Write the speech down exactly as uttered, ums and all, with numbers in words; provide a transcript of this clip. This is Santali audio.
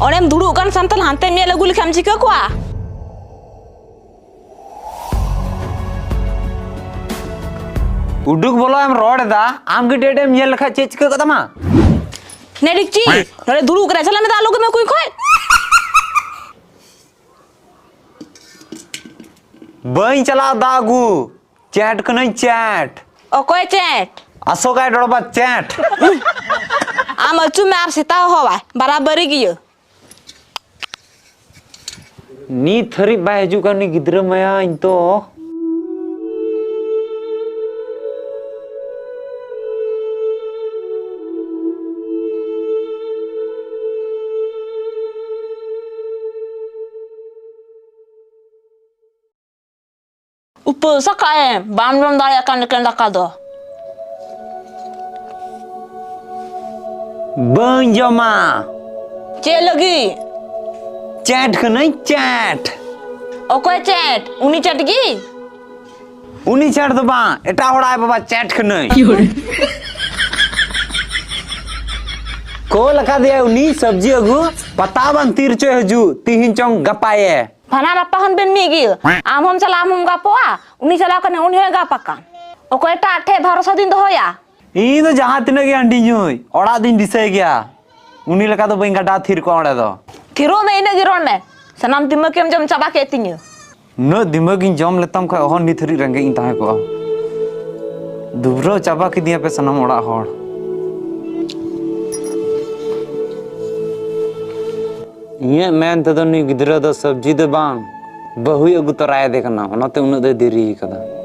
ᱚᱸᱰᱮᱢ ᱫᱩᱲᱩᱵ ᱠᱟᱱ ᱥᱟᱱᱛᱟᱞ ᱦᱟᱱᱛᱮᱢ ᱧᱮᱞ ᱟᱹᱜᱩ ᱞᱮᱠᱷᱟᱱ ᱪᱤᱠᱟᱹ ᱠᱚᱣᱟ? ᱩᱰᱩᱠ ᱵᱚᱞᱚ ᱮᱢ ᱨᱚᱲ ᱮᱫᱟ, ᱟᱢ ᱜᱮ ᱰᱮᱰ ᱮᱢ ᱧᱮᱞ ᱞᱮᱠᱷᱟᱡ ᱪᱮᱫ ᱪᱤᱠᱟᱹ ᱠᱟᱛᱟᱢᱟ? ᱱᱮ ᱰᱤᱠᱪᱤ, ᱱᱚᱰᱮ ᱫᱩᱲᱩᱵ ᱠᱟᱱᱟ, ᱪᱟᱞᱟᱜ ᱢᱮ ᱫᱟ, ᱟᱞᱚ ᱜᱮᱢ ᱟᱹᱜᱩᱭ ᱠᱷᱚᱡ᱾ ᱵᱟᱹᱧ ᱪᱟᱞᱟᱜ ᱫᱟ ᱟᱹᱜᱩ, ᱪᱮᱴ ᱠᱟᱹᱱᱟᱹᱧ ᱪᱮᱴ᱾ ᱚᱠᱚᱭ ᱪᱮᱴ? ᱟᱥᱚᱠᱟᱭ ᱰᱚᱲᱵᱟ ᱪᱮᱴ᱾ ᱟᱢ ᱟᱹᱪᱩ ᱢᱮ ᱟᱨ ᱥᱮᱛᱟ ᱦᱚᱦᱚᱣᱟᱭ, ᱵᱟᱨᱟᱵᱟᱨᱤ ᱜᱤᱭᱟᱹ᱾ ᱱᱤᱛ ᱦᱟᱹᱨᱤᱡ ᱵᱟᱭ ᱦᱤᱡᱩᱜ ᱠᱟᱱ ᱩᱱᱤ ᱜᱤᱫᱽᱨᱟᱹ ᱢᱟᱭᱟ, ᱤᱧ ᱛᱚ᱾ ᱩᱯᱟᱹᱥ ᱟᱠᱟᱫ ᱮᱢ, ᱵᱟᱢ ᱡᱚᱢ ᱫᱟᱲᱮᱭᱟᱜ ᱠᱟᱱ ᱮᱠᱮᱱ ᱫᱟᱠᱟ ᱫᱚ᱾ ᱵᱟᱹᱧ ᱡᱚᱢᱟ᱾ ᱪᱮᱫ ᱞᱟᱹᱜᱤᱫ? ᱪᱮᱴ ᱠᱟᱹᱱᱟᱹᱧ, ᱪᱮᱴ᱾ ᱚᱠᱚᱭ ᱪᱮᱴ? ᱩᱱᱤ ᱪᱮᱴ ᱜᱮ? ᱩᱱᱤ ᱪᱮᱴ ᱫᱚ ᱵᱟᱝ, ᱮᱴᱟᱜ ᱦᱚᱲ ᱟᱡ ᱵᱟᱵᱟ ᱪᱮᱴ ᱠᱟᱹᱱᱟᱹᱧ᱾ ᱠᱳᱞ ᱟᱠᱟᱫᱮᱭᱟ ᱩᱱᱤ ᱥᱚᱵᱽᱡᱤ ᱟᱹᱜᱩ, ᱯᱟᱛᱟ ᱵᱟᱝ ᱛᱤ ᱨᱮᱪᱚᱭ ᱦᱤᱡᱩᱜ, ᱛᱤᱦᱤᱧ ᱪᱚᱝ ᱜᱟᱯᱟᱭᱮ᱾ ᱵᱷᱟᱱᱟᱨ ᱟᱯᱟ ᱦᱚᱱ ᱵᱮᱱ ᱢᱤᱫ ᱜᱮᱭᱟ᱾ ᱟᱢ ᱦᱚᱢ ᱪᱟᱞᱟᱜ, ᱟᱢ ᱦᱚᱢ ᱜᱟᱯᱚᱜᱼᱟ, ᱩᱱᱤ ᱪᱟᱞᱟᱣ ᱠᱟᱱᱟ, ᱩᱱᱤ ᱦᱚᱸᱭ ᱜᱟᱯ ᱟᱠᱟᱱ᱾ ᱚᱠᱚᱭᱴᱟᱜ ᱴᱷᱮᱡ ᱵᱷᱟᱨᱚᱥᱟ ᱫᱚᱧ ᱫᱚᱦᱚᱭᱟ? ᱤᱧ ᱫᱚ ᱡᱟᱦᱟᱸ ᱛᱤᱱᱟᱹᱜ ᱜᱮ ᱦᱟᱺᱰᱤ ᱧᱩᱭ, ᱚᱲᱟᱜ ᱫᱚᱧ ᱫᱤᱥᱟᱹᱭ ᱜᱮᱭᱟ᱾ ᱩᱱᱤ ᱞᱮᱠᱟ ᱫᱚ ᱵᱟᱹᱧ ᱜᱟᱰᱟ ᱛᱷᱤᱨ ᱠᱚᱜᱼᱟ ᱚᱸᱰᱮ ᱫᱚ᱾ ᱛᱷᱤᱨᱚᱜ ᱢᱮ, ᱤᱱᱟᱹᱜ ᱜᱮ ᱨᱚᱲ ᱢᱮ᱾ ᱥᱟᱱᱟᱢ ᱫᱤᱢᱟᱹᱠ ᱮᱢ ᱡᱚᱢ ᱪᱟᱵᱟ ᱠᱮᱫ ᱛᱤᱧᱟᱹ᱾ ᱩᱱᱟᱹᱜ ᱫᱤᱢᱟᱹᱠ ᱤᱧ ᱡᱚᱢ ᱞᱮᱛᱟᱢ ᱠᱷᱟᱡ ᱚᱦᱚ ᱱᱤᱛ ᱦᱟᱹᱨᱤᱡ ᱨᱮᱸᱜᱮᱡ ᱤᱧ ᱛᱟᱦᱮᱸ ᱠᱚᱜᱼᱟ᱾ ᱫᱩᱵᱽᱨᱟᱹᱣ ᱪᱟᱵᱟ ᱠᱤᱫᱤᱧᱟ ᱯᱮ ᱥᱟᱱᱟᱢ ᱚᱲᱟᱜ ᱦᱚᱲ᱾ ᱤᱧᱟᱹᱜ ᱢᱮᱱ ᱛᱮᱫᱚ ᱱᱩᱭ ᱜᱤᱫᱽᱨᱟᱹ ᱫᱚ ᱥᱚᱵᱽᱡᱤ ᱫᱚ ᱵᱟᱝ, ᱵᱟᱹᱦᱩᱭ ᱟᱹᱜᱩ ᱛᱚᱨᱟᱭᱮᱫᱮ ᱠᱟᱱᱟ, ᱚᱱᱟᱛᱮ ᱩᱱᱟᱹᱜ ᱫᱚᱭ ᱫᱮᱨᱤ ᱠᱟᱫᱟ᱾